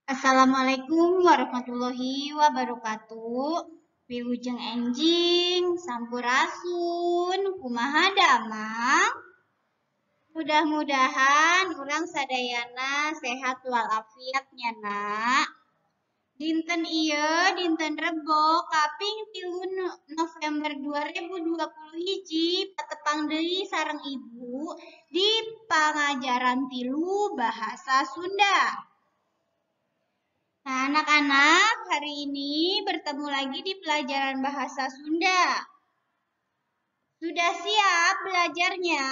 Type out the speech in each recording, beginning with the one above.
Assalamualaikum warahmatullahi wabarakatuh. Wilujeng enjing, sampurasun, kumaha damang. Mudah-mudahan urang sadayana sehat walafiat nya nak. Dinten ieu dinten Rebo kaping 3 November 2021 patepang deui sareng Ibu di pangajaran 3 Bahasa Sunda. Nah, anak-anak, hari ini bertemu lagi di pelajaran Bahasa Sunda. Sudah siap belajarnya?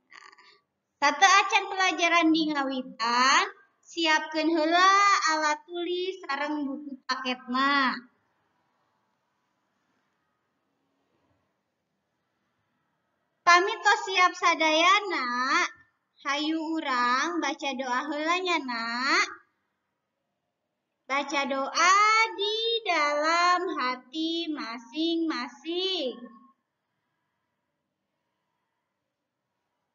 Nah, sateuacan pelajaran di ngawitan, siapkeun heula alat tulis sareng buku paketna. Pami tos siap sadayana, hayu urang baca doa heula nya nak. Baca doa di dalam hati masing-masing.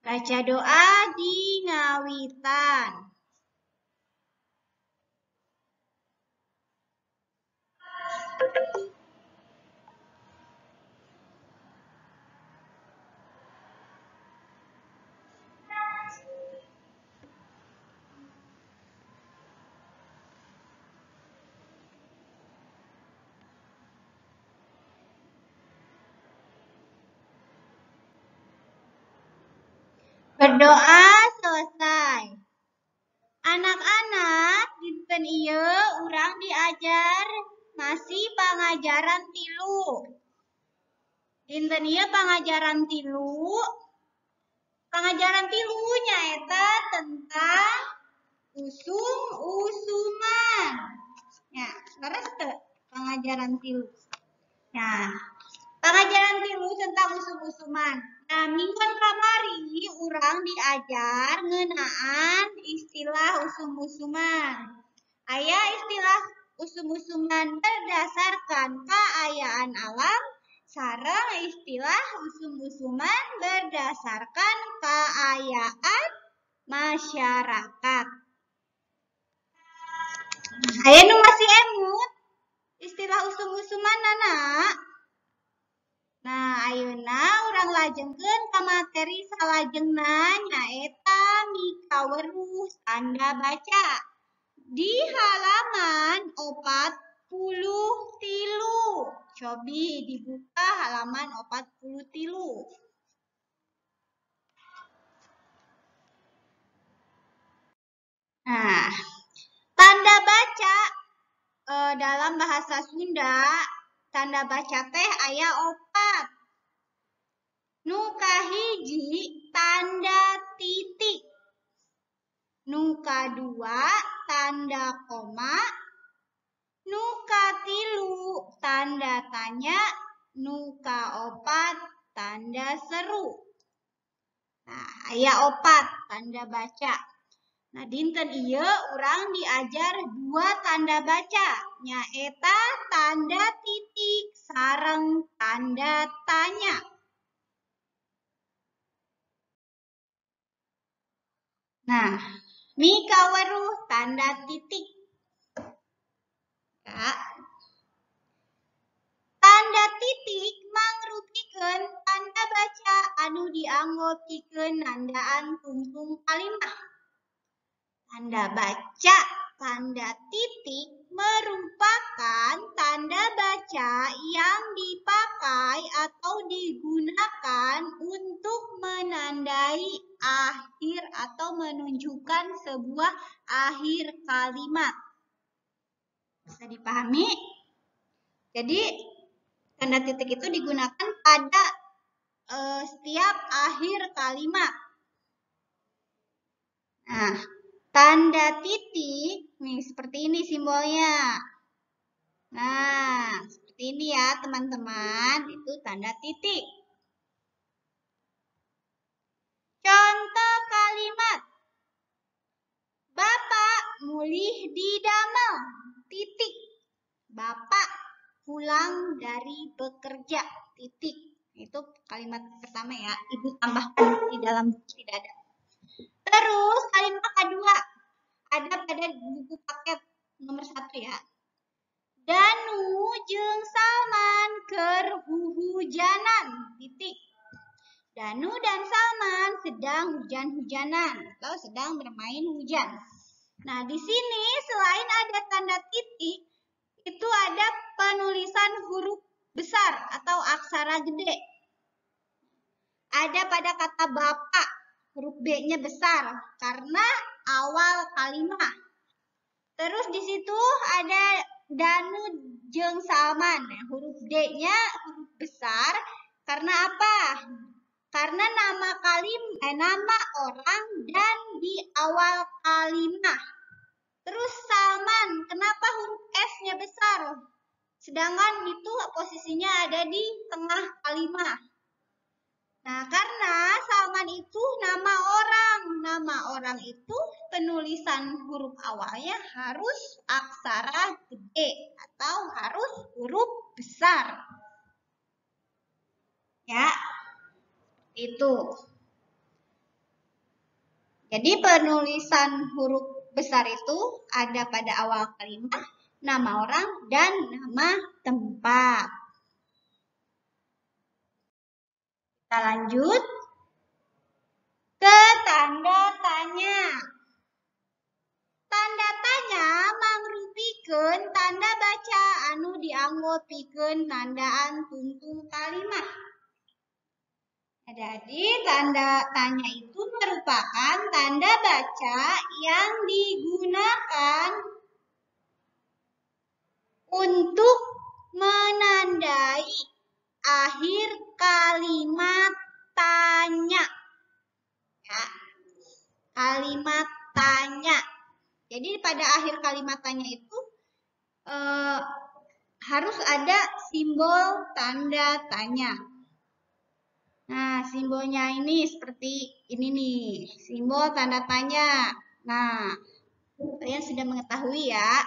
Baca doa di ngawitan. Berdoa selesai. Anak-anak, dinten ieu urang diajar masih pangajaran 3. Dinten ieu pangajaran 3. Pangajaran 3 nyaeta tentang usum-usuman. Ya, leres teu pangajaran 3. Nah, pangajaran 3 tentang usum-usuman. Nah, mingguan kamari urang diajar ngeunaan istilah usum-usuman. Aya istilah usum-usuman berdasarkan kaayaan alam, sareng istilah usum-usuman berdasarkan kaayaan masyarakat. Aya nu masih emut istilah usum-usuman anak? Nah, ayeuna urang lajengkeun ka materi salajengna nyaeta mikaweruh tanda baca di halaman 43. Cobi dibuka halaman 43. Nah, tanda baca dalam bahasa Sunda, tanda baca teh aya 4. Nu kahiji tanda titik, nu kadua tanda koma, nu katilu tanda tanya, nu kaopat tanda seru. Nah, aya 4 tanda baca. Nah, dinten ieu urang diajar 2 tanda baca, nyaeta tanda titik sareng tanda tanya. Nah, mikaweruh tanda titik. Ya. Tanda titik mangrupikeun tanda baca anu dianggo pikeun nandaan tungtung kalimah. Tanda baca tanda titik merupakan tanda baca yang dipakai atau digunakan untuk menandai akhir atau menunjukkan sebuah akhir kalimat. Bisa dipahami? Jadi, tanda titik itu digunakan pada setiap akhir kalimat. Nah, tanda titik nih seperti ini simbolnya. Nah, seperti ini ya teman-teman, itu tanda titik. Contoh kalimat. Bapak mulih di damel, titik. Bapak pulang dari bekerja, titik. Itu kalimat pertama ya, Ibu tambahkan di dalam buku tidak ada. Terus kalimat kedua, Ada pada buku paket nomor 1 ya. Danu jeung Salman keur huhujanan. Titik. Danu dan Salman sedang hujan-hujanan atau sedang bermain hujan. Nah, di sini selain ada tanda titik, itu ada penulisan huruf besar atau aksara gede. Ada pada kata bapak, huruf B-nya besar karena awal kalimat. Terus di situ ada Danu jeung Salman, huruf D-nya huruf besar karena apa? Karena nama orang dan di awal kalimat. Terus Salman, kenapa huruf S-nya besar? Sedangkan itu posisinya ada di tengah kalimat. Nah, karena Salman itu nama orang. Nama orang itu penulisan huruf awalnya harus aksara gede atau harus huruf besar. Ya, itu. Jadi penulisan huruf besar itu ada pada awal kalimat, nama orang, dan nama tempat. Kita lanjut ke tanda tanya. Tanda tanya mangrupikeun tanda baca anu dianggo pikeun nandaan tungtung kalimat. Jadi tanda tanya itu merupakan tanda baca yang digunakan untuk menandai akhir kalimat tanya. Ya, kalimat tanya. Jadi pada akhir kalimat tanya itu harus ada simbol tanda tanya. Nah, simbolnya ini seperti ini nih, simbol tanda tanya. Nah, kalian sudah mengetahui ya.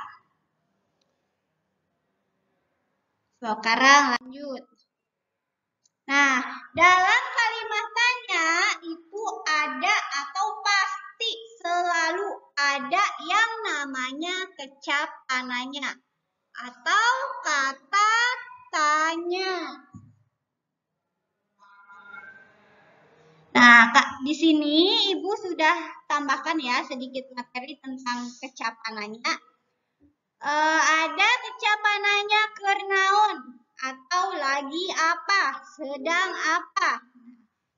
Sekarang lanjut. Nah, dalam kalimat tanya itu ada atau pasti selalu ada yang namanya kecap ananya atau kata tanya. Nah, Kak, di sini Ibu sudah tambahkan ya sedikit materi tentang kecapanannya. Ada kecapanannya keur naon atau lagi apa, sedang apa.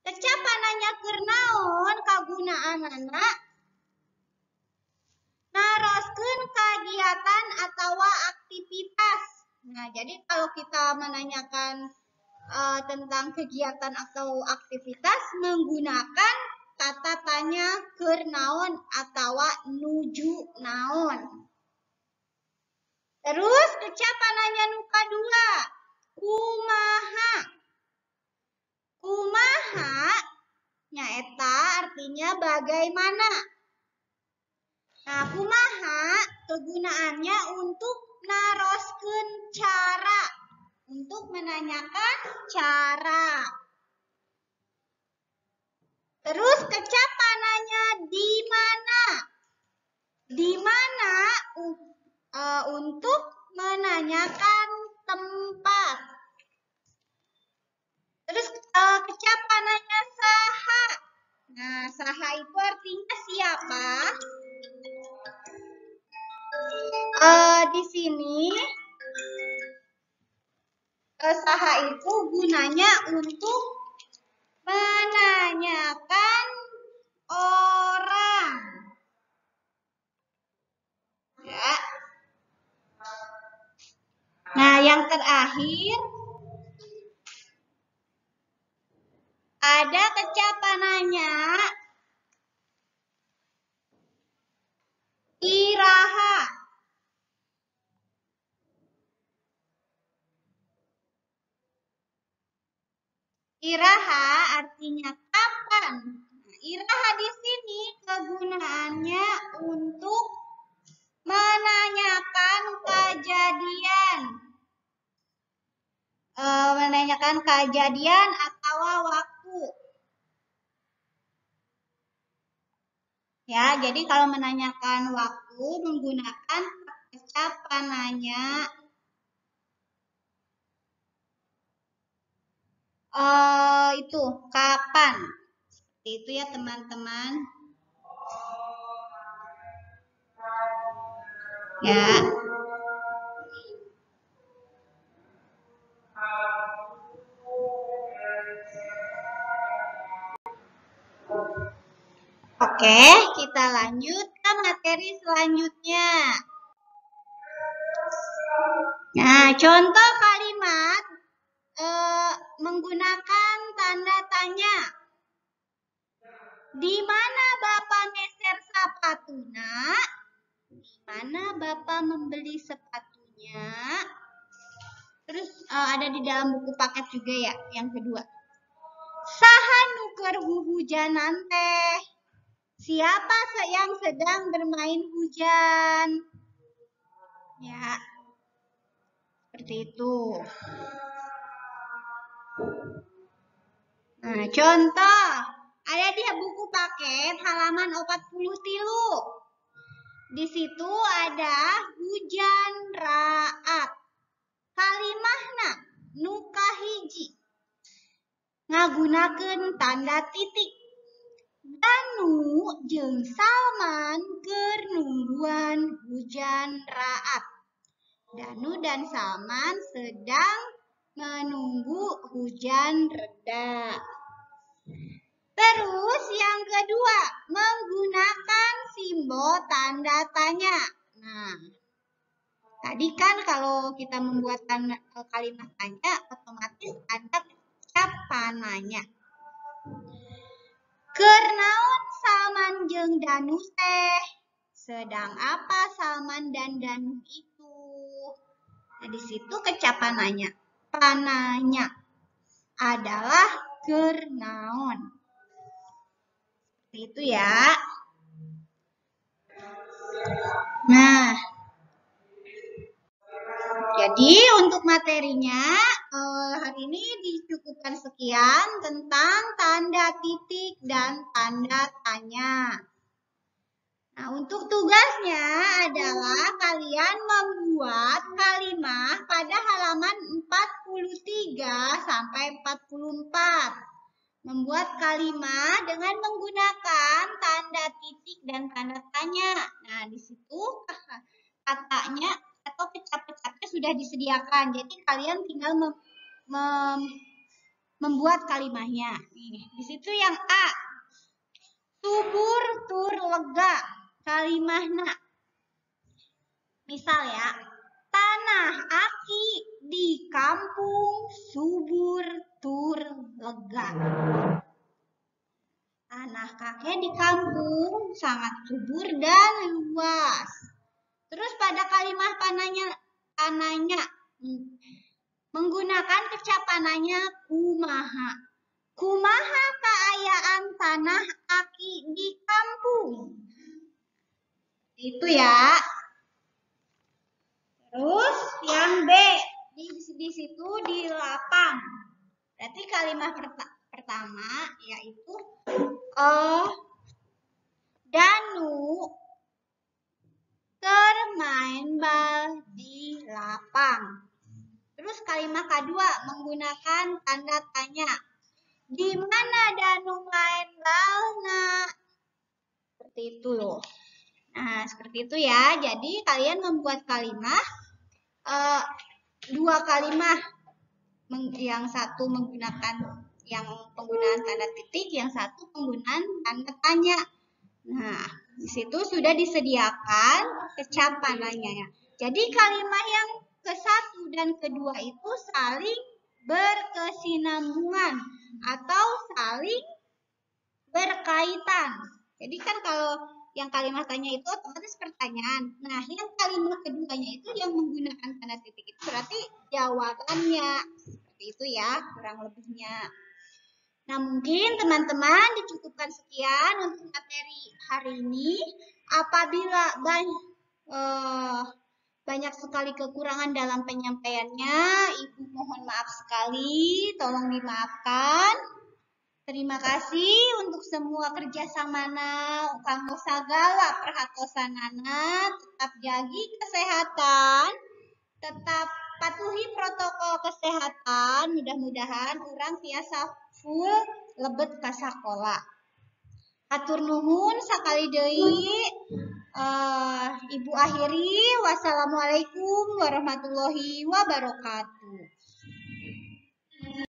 Kecapanannya keur naon kagunaanana naroskeun kagiatan atawa aktivitas. Nah, jadi kalau kita menanyakan tentang kegiatan atau aktivitas menggunakan kata tanya keur naon atawa nuju naon. Terus kecapanannya nu kadua, kumaha. Kumaha nyaeta artinya bagaimana. Nah, kumaha kegunaannya untuk naroskeun cara, untuk menanyakan cara. Terus kecapanannya di mana? Di mana untuk menanyakan tempat. Terus kecapanannya saha. Nah, saha itu artinya siapa? Di sini saha itu gunanya untuk menanyakan orang. Ya. Nah, yang terakhir ada kecapanannya iraha. Iraha artinya kapan. Nah, iraha di sini kegunaannya untuk menanyakan kejadian. Menanyakan kejadian atau waktu. Ya, jadi kalau menanyakan waktu waktu menggunakan kecap pananya itu kapan. Seperti itu ya teman-teman. Ya. Oke, kita lanjut ke materi selanjutnya. Nah, contoh kalimat menggunakan tanda tanya. Di mana Bapak meser sepatuna? Di mana Bapak membeli sepatunya? Terus ada di dalam buku paket juga ya, yang kedua. Saha nu keur huhujanan teh? Siapa yang sedang bermain hujan? Ya, seperti itu. Nah, contoh ada di buku paket halaman 43. Di situ ada hujan raat. Kalimahna nu kahiji ngagunakeun tanda titik. Danu jeung Salman keur nungguan hujan raat. Danu dan Salman sedang menunggu hujan reda. Terus yang kedua, menggunakan simbol tanda tanya. Nah, tadi kan kalau kita membuat kalimat tanya, otomatis ada kecap pananya. Keur naon Salman jeung Danu teh? Sedang apa Salman dan Danu itu? Nah, di situ kecapananya, pananya adalah keur naon. Seperti itu ya. Nah, jadi untuk materinya hari ini dicukupkan sekian tentang tanda titik dan tanda tanya. Nah, untuk tugasnya adalah kalian membuat kalimat pada halaman 43 sampai 44. Membuat kalimat dengan menggunakan tanda titik dan tanda tanya. Nah, di situ katanya atau kecap-kecapnya sudah disediakan. Jadi kalian tinggal membuat kalimatnya. Nih, di situ yang A. Subur tur lega. Kalimahna. Misal ya, tanah aki di kampung subur tur lega. Tanah kakek di kampung sangat subur dan luas. Terus pada kalimat pananya menggunakan kecapananya kumaha. Kumaha kaayaan tanah aki di kampung. Itu ya. Terus yang B di situ di lapang. Berarti kalimat pertama yaitu Danu keur main bal di lapang. Terus kalimat kedua menggunakan tanda tanya. Di mana Danu main balna? Seperti itu loh. Nah, seperti itu ya. Jadi kalian membuat kalimat dua kalimat, yang satu menggunakan yang penggunaan tanda titik, yang satu penggunaan tanda tanya. Nah, di situ sudah disediakan kecapanannya. Jadi kalimat yang ke-1 dan kedua itu saling berkesinambungan atau saling berkaitan. Jadi kan kalau yang kalimat tanya itu otomatis pertanyaan. Nah, yang kalimat keduanya itu yang menggunakan tanda titik itu berarti jawabannya. Seperti itu ya, kurang lebihnya. Nah, mungkin teman-teman dicukupkan sekian untuk materi hari ini. Apabila banyak sekali kekurangan dalam penyampaiannya, Ibu mohon maaf sekali, tolong dimaafkan. Terima kasih untuk semua kerjasamana, kanggo sagala perhatosanana, tetap jagi kesehatan, tetap patuhi protokol kesehatan, mudah-mudahan urang tiasa full lebet ka sakola. Hatur nuhun sakali deui, Ibu akhiri, wassalamualaikum warahmatullahi wabarakatuh.